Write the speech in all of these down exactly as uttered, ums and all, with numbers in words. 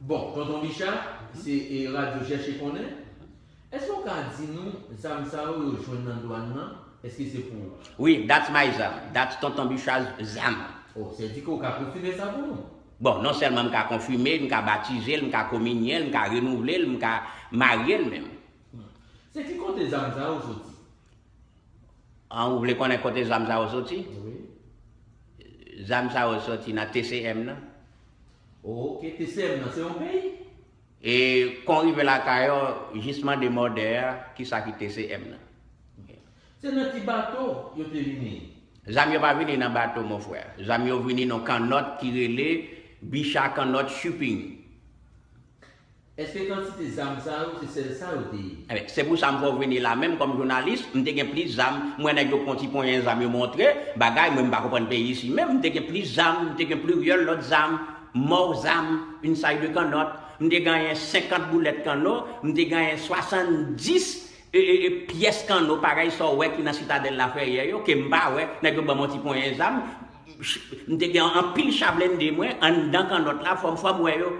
Bon, Tonton Bicha, se e, radyo Chèche Konnen. Èske w ka di nou zam sa yo, yo jwenn nan dwàn nan? Èske se pou ou? Wi, that's my zam. That's Tonton Bicha zam. Oh, se di ke w ka konfime sa pou nou? Bon, non sèlman m ka konfime l, m ka batize l, m ka kominye l, m ka renouvle l, m ka marye l menm. Se ki kote zam sa yo soti? An, ou vle konnen kote zam sa yo soti? Wi. Zam sa yo soti nan T C M nan. Ok, T C M nan se yon peyi? E kon rive lakay yo, jis mande mòdè a, kisa ki T C M nan. Se nan ki bato yo te vini? Zam yo pa vini nan bato, mon frè. Zam yo vini nan kannòt ki rele Bicha Kannòt Shipping. Èske kantite zam sa yo, se sèl sa yo te ye? Ebyen, se pou sa m fè w vini la menm kòm jounalis, m te gen plis zam, m wè nèg yo pran ti ponyen zam yo montre, bagay, mwen m pa konprann peyi isi menm, m te gen plis zam, m te gen pliryèl lòt zam, mò zam, une side de kannòt, m te genyen senkant boulèt kanno, m te genyen swasanndis e, e, e, pyès kanno, parèy sa w wè ki nan Sitadèl Laferyè yo, ke m pa wè, nèg yo ban m yon ti ponyen zam, m te gen anpil cha blende mwen, anndan kannòt la, fò m, fò m wè yo.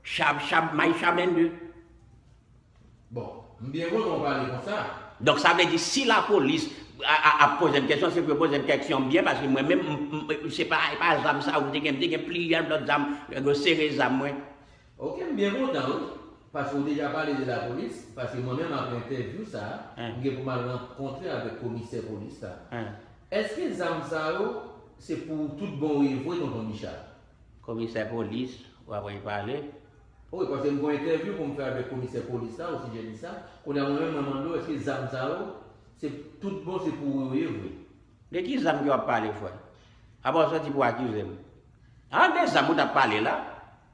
Cha, cha, may cha blende. Bon, m byen kontan w pale konsa. Donk, sa vle di, si lapolis a, a, ap poze m kesyon, se pou yo poze m kesyon byen, paske mwen menm, m, m, se pa, e pa zam sa yo m te gen, m te gen pliryè lòt zam, nèg yo sere zam mwen. Ok, m byen kontan, wi. Paske w deja pale de lapolis, paske mwen menm, apre entèvyou sa, Hen. M gen pou m al rankontre avèk komisè polis la. Hen. Èske zam sa yo, se pou tout bon e vre, Tonton Bicha? Komisè polis, w ap pale. Wi, paske m gen yon entèvyou pou m fè avèk komisè polis la, osijè de sa. Kounye a, mwen menm, mwen mande w, èske zam sa yo, se tout bon, se pou ou yo ye vre? De ki zam ke w ap pale, frè? Apa w soti pou akize m? A, de zam ou t ap pale la?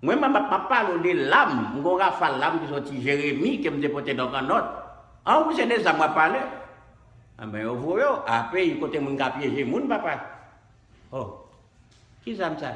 Mwen, m ap, m ap pale w de lam. M gen yon rafal lam ki soti Jeremi, ke m te pote nan kannòt. An, ou se de zam w ap pale? Anben, yo voye w. A, peyi kote moun ka pyeje moun, papa. Oh, ki zam sa?